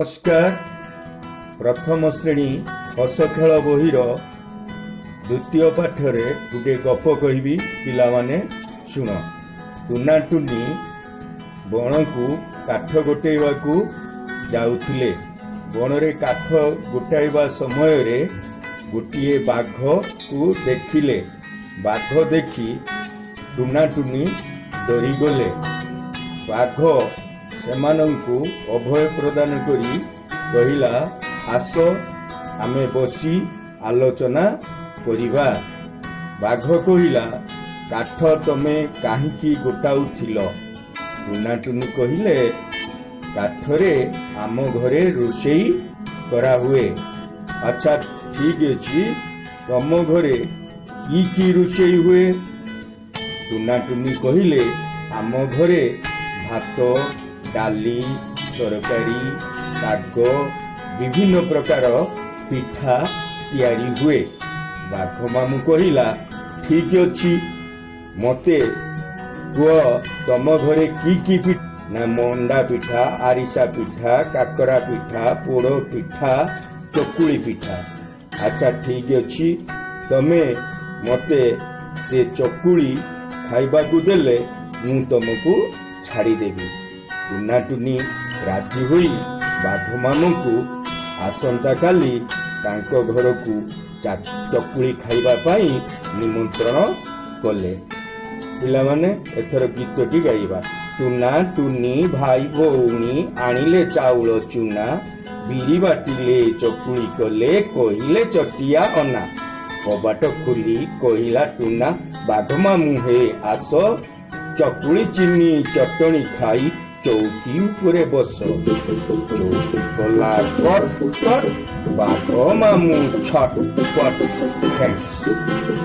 ନମସ୍କାର। ପ୍ରଥମ ଶ୍ରେଣୀ ହସ ଖେଳ ବହିର ଦ୍ୱିତୀୟ ପାଠରେ ଗୋଟିଏ ଗପ କହିବି, ପିଲାମାନେ ଶୁଣ। ଟୁନା ଟୁନି ବଣକୁ କାଠ ଗୋଟେଇବାକୁ ଯାଉଥିଲେ। ବଣରେ କାଠ ଗୋଟାଇବା ସମୟରେ ଗୋଟିଏ ବାଘକୁ ଦେଖିଲେ। ବାଘ ଦେଖି ଟୁନା ଟୁନି ଡରିଗଲେ। ବାଘ ସେମାନଙ୍କୁ ଅଭୟ ପ୍ରଦାନ କରି କହିଲା, "ଆସ, ଆମେ ବସି ଆଲୋଚନା କରିବା।" ବାଘ କହିଲା, "କାଠ ତମେ କାହିଁକି ଗୋଟାଉଥିଲ?" ଟୁନା ଟୁନି କହିଲେ, "କାଠରେ ଆମ ଘରେ ରୋଷେଇ କରାହୁଏ।" "ଆଚ୍ଛା, ଠିକ ଅଛି, ତମ ଘରେ କି କି ରୋଷେଇ ହୁଏ?" ଟୁନା ଟୁନି କହିଲେ, "ଆମ ଘରେ ଭାତ, ଡାଲି, ତରକାରୀ, ଶାଗ, ବିଭିନ୍ନ ପ୍ରକାର ପିଠା ତିଆରି ହୁଏ।" ବାଘ ମାମୁଁ କହିଲା, "ଠିକ ଅଛି, ମୋତେ କୁହ ତମ ଘରେ କି କି ପିଠା?" ନା, ମଣ୍ଡା ପିଠା, ଆରିସା ପିଠା, କାକରା ପିଠା, ପୋଡ଼ ପିଠା, ଚକୁଳି ପିଠା। "ଆଚ୍ଛା, ଠିକ ଅଛି, ତମେ ମୋତେ ସେ ଚକୁଳି ଖାଇବାକୁ ଦେଲେ ମୁଁ ତମକୁ ଛାଡ଼ିଦେବି।" ଟୁନା ଟୁନି ରାଜି ହୋଇ ବାଘ ମାମୁଁଙ୍କୁ ଆସନ୍ତାକାଲି ତାଙ୍କ ଘରକୁ ଚକୁଳି ଖାଇବା ପାଇଁ ନିମନ୍ତ୍ରଣ କଲେ। ପିଲାମାନେ, ଏଥର ଗୀତଟି ଗାଇବା। ଟୁନା ଟୁନି ଭାଇ ଭଉଣୀ ଆଣିଲେ ଚାଉଳ ଚୁନା, ବିରି ବାଟିଲେ, ଚକୁଳି କଲେ, କହିଲେ ଚଟିଆ ଅନା। କବାଟ ଖୋଲି କହିଲା ଟୁନା, "ବାଘ ମାମୁଁ ହେ ଆସ, ଚକୁଳି ଚିନି ଚଟଣି ଖାଇ ଚୌକି ଉପରେ ବସ।" ଚୌକି କଲା କଟ କଟ, ବାଘ ମାମୁଁ ଛଟ ପଟ। Thanks.